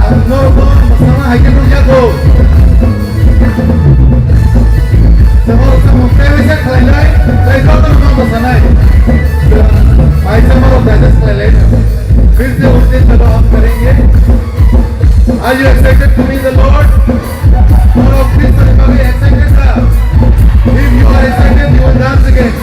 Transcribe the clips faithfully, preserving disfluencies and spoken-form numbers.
Ang norokno mwsana hai khe nukya kho. Chwng chwng tei waisa khlainai, tei jotono ma mwsanai. Chwng kaisa norok digest khlailai no. फिर से उठते चलो हम करेंगे। Are you excited to meet the Lord? Norok Khristoni bagwi excited na? If you are excited, you will dance again.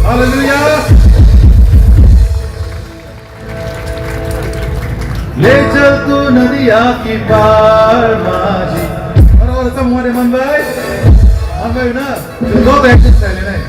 Hallelujah. ले चल तू नदिया की पार माझी। Oro, oro, sa mo de man bai. Man bai na. Go back to silent.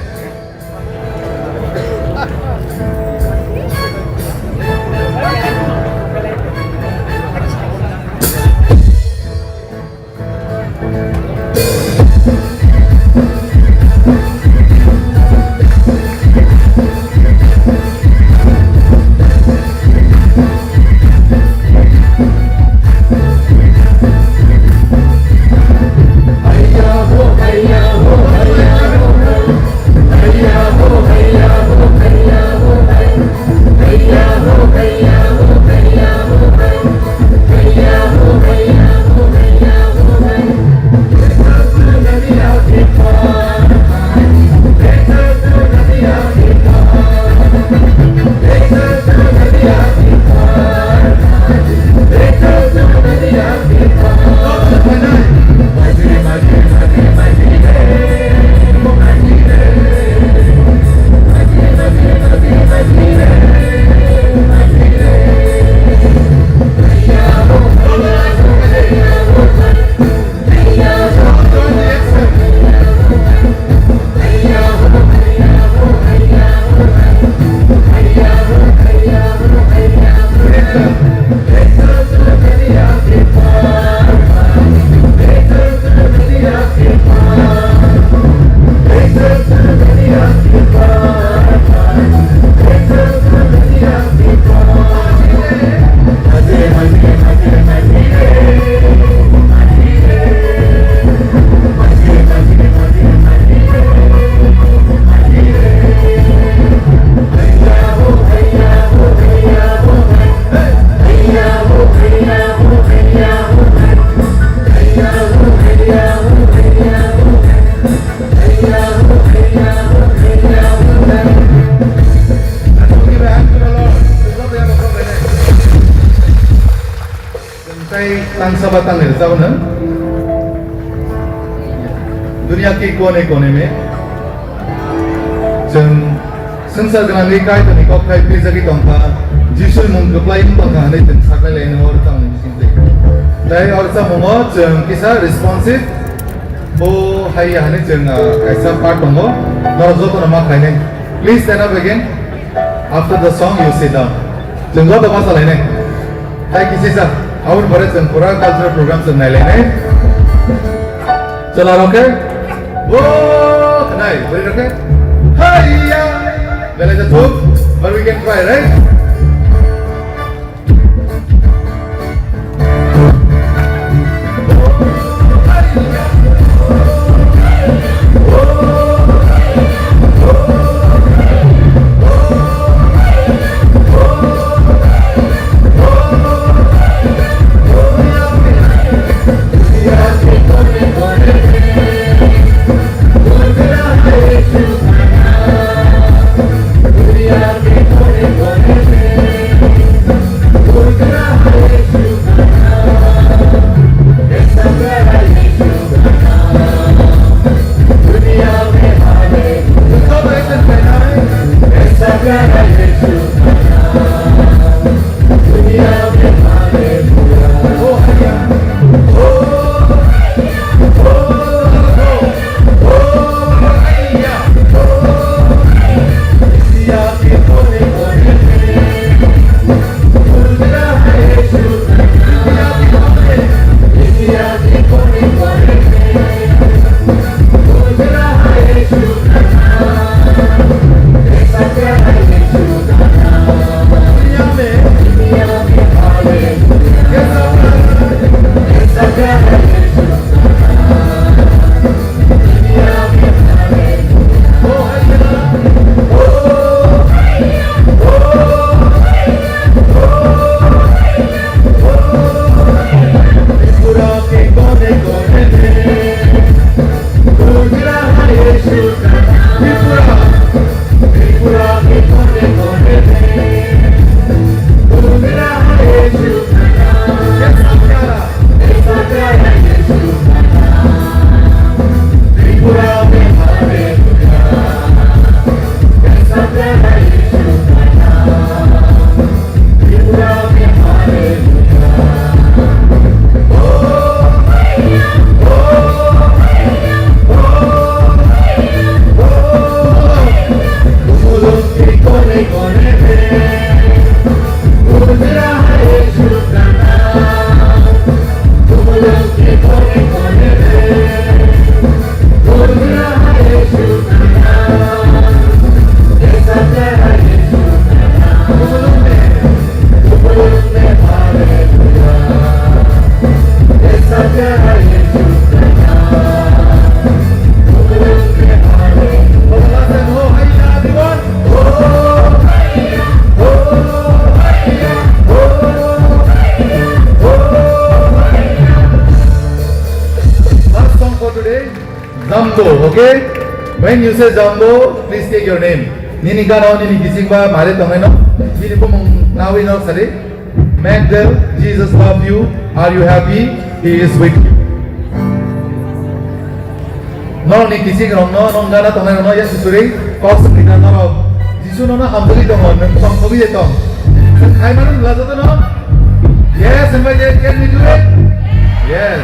Patang ni rwchapno. Duniya ki kone kone me. Chwng swngchar gwnangwi Kaitorni kok khai prijagwi tongkha, Jisuni mung kwplai wng tongkha hwnwi chwng saklai lainai o rwchapmung bisingtwi. Tei o rwchapmungo chwng kisa responsive bo hai ya hwnwi chwng, ah, kaisa part tongo, norok jotono ma khlainai. Please stand up again. After the song, you sit down. Chwng joto ma salainai. Hai kisi sa, aboni pore chwng pura cultural program chwng nailainai. Chwla rok khe, wo, nai, bwrwi rok khe, haiya. Belai jathu, but we can try, right? Last song for today, Jambo, okay? When you say Jambo, please take your name. Nini gana o nini kising ba mare tongnaino. Bini bumung nawi no sari. Make them, Jesus love you. Are you happy? He is with you. Norokni kiching rokno, nong gana tongnai rokno Yesu suri kok swkang norok. Jisu nono hamjagwi tongo, nwng tong thogwi de tong. Nwng khai mano wngla jotono? Yes, invited. Can we do it? Yes.